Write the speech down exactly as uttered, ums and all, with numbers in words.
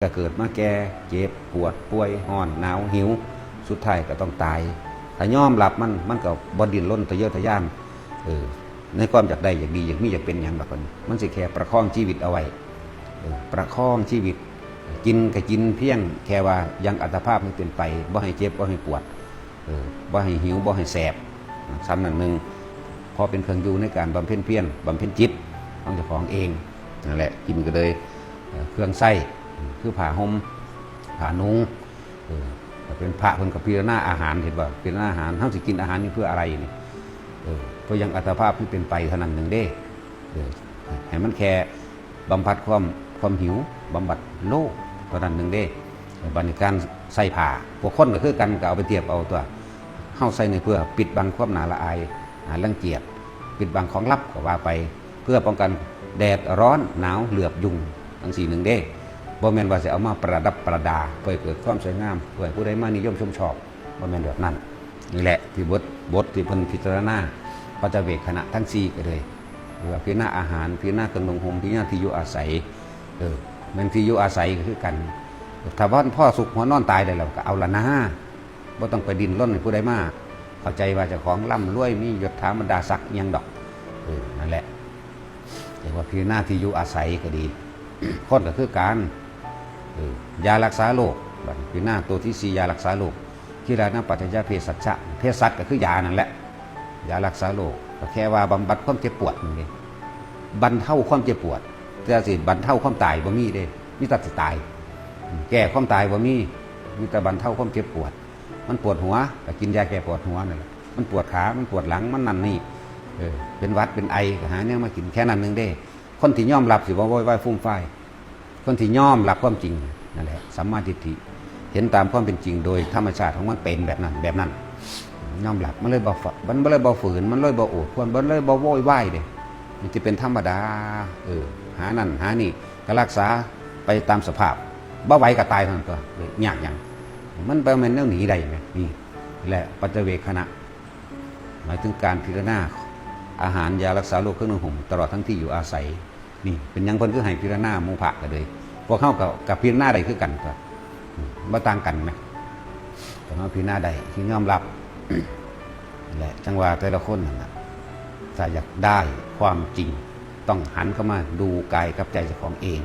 ก็เกิดมาแก่ เจ็บ ปวด ป่วย ร้อน หนาว หิว สุดท้ายก็ต้องตาย ถ้ายอมรับมัน มันก็บ่ดิ้นรนทะเยอทะยาน เออ ในความอยากได้ อยากดี อยากมี อยากเป็นหยังดอก มันสิแค่ประคองชีวิตเอาไว้ เออ ประคองชีวิต กินก็กินเพียงแค่ว่ายังอัตภาพมันเป็นไป บ่ให้เจ็บ บ่ให้ปวด เออ บ่ให้หิว บ่ให้แสบ ซ้ำนั่นหนึ่ง พอเป็นเครื่องอยู่ในการบำเพ็ญเพียร บำเพ็ญจิตของเจ้าของเอง นั่นแหละ กินก็เลย เอ่อ เครื่องใช้ คือผ้าห่ม ผ้านุ่ง เออ ถ้าเป็นพระเพิ่นก็พิจารณาอาหาร เห็นบ่ พิจารณาอาหาร เฮาสิกินอาหารนี่เพื่ออะไรนี่ เออ เพื่อยังอัตภาพที่เป็นไปเท่านั้นหนึ่งเด้ เออ ให้มันแค่บำบัดความ ความหิว บำบัดโลภเท่านั้นหนึ่งเด้ เออ บัดนี้การใส่ผ้า พวกคนก็คือกัน ก็เอาไปเทียบเอาตัว เฮาใส่นี่เพื่อปิดบังความน่าละอาย น่ารังเกียจ ปิดบังของลับก็ว่าไป เพื่อป้องกันแดดร้อน หนาว เหลือบ ยุง จั่งซี้หนึ่งเด้ บ่แม่นว่าสิเอามาประดับประดา เพื่อให้เกิดความสวยงาม เพื่อให้ผู้ใดมานิยมชมชอบ บ่แม่นแบบนั้น นี่แหละที่บท บทที่เพิ่นพิจารณา ปัจจเวกขณะทั้งสี่ก็เลย เพื่อพิจารณาอาหาร พิจารณาเครื่องนุ่งห่ม พิจารณาที่อยู่อาศัย เออ แม่นที่อยู่อาศัยก็คือกัน ถ้าว่าพ่อสุขหัวนอนตายได้แล้วก็เอาละนะ บ่ต้องไปดิ้นรนให้ผู้ใดมาเข้าใจว่าเจ้าของร่ำรวย มียศถาบรรดาศักดิ์อิหยังดอก เออ นั่นแหละ เรียกว่าพิจารณาที่อยู่อาศัยก็ดี คนก็คือกัน เออ ยารักษาโรค บัดนี้พิจารณาตัวที่สี่ ยารักษาโรค คิลานะปัจจยเภสัชชะ เภสัชก็คือยานั่นแหละ ยารักษาโรค ก็แค่ว่าบำบัดความเจ็บปวดนั่นเอง บรรเทาความเจ็บปวด แต่สิบรรเทาความตายบ่มีเด้ มีแต่สิตาย แก้ความตายบ่มี มีแต่บรรเทาความเจ็บปวด มันปวดหัว ก็กินยาแก้ปวดหัวนั่นแหละ มันปวดขา มันปวดหลัง มันนั่นนี่ เออ เป็นหวัด เป็นไอ ก็หาแนวมากิน แค่นั้นหนึ่งเด้ คนที่ยอมรับสิบ่โวยวายฟูมฟาย คนที่ยอมรับความจริง นั่นแหละ สัมมาทิฏฐิ เห็นตามความเป็นจริงโดยธรรมชาติของมันเป็นแบบนั้น แบบนั้น ยอมรับ มันเลยบ่ฝ- มันเลยบ่ฝืน มันเลยบ่โอดครวญ มันเลยบ่โวยวายเด้ มันจะเป็นธรรมดา เออ หานั่นหานี่ ก็รักษาไปตามสภาพ บ่ไหวก็ตายเท่านั้นตัวยากหยัง มันบ่แม่นแนวหนีได้ไหม นี่แหละปัจจเวกขณะ หมายถึงการพิจารณาอาหาร ยารักษาโรค เครื่องนุ่งห่ม ตลอดทั้งที่อยู่อาศัย นี่เป็นหยังเพิ่นคือให้พิจารณาหมู่พระก็เลย พวกเฮาก็ ก็พิจารณาได้คือกันตั๊ว อืม บ่ต่างกันไหม แต่เฮาพิจารณาได้ คือยอมรับ และจั่งว่าแต่ละคนนั่นน่ะ ถ้าอยากได้ความจริง ต้องหันเข้ามาดูกายกับใจเจ้าของเอง